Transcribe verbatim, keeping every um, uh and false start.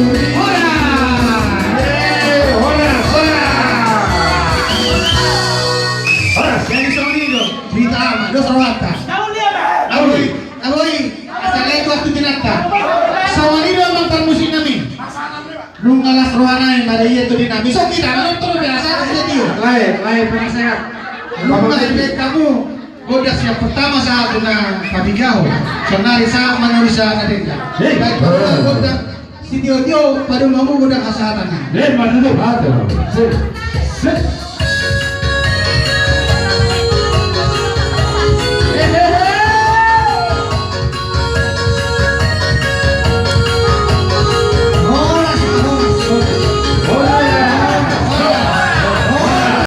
Horas! Eh, horas, horas! Horas! Jadi songon i do. Hita ama, dos rohanta. Aboi, aboi, asa lain waktu tinanta. Songon i do amang parmusik nami. Nunga las roha nai, mada ia tu di nami. So kita nonton biasa, kita tio. Lae, lae, penasehat. Nunga di hamu. Godang siap pertama sahat tu na kapiga ho. Sonari sahat manuri sahat na denggan. Hei. Baik, godang sitio-tio, padung hamu godang hasahatan. Hei, mada tu. Mada. Sip. Sip.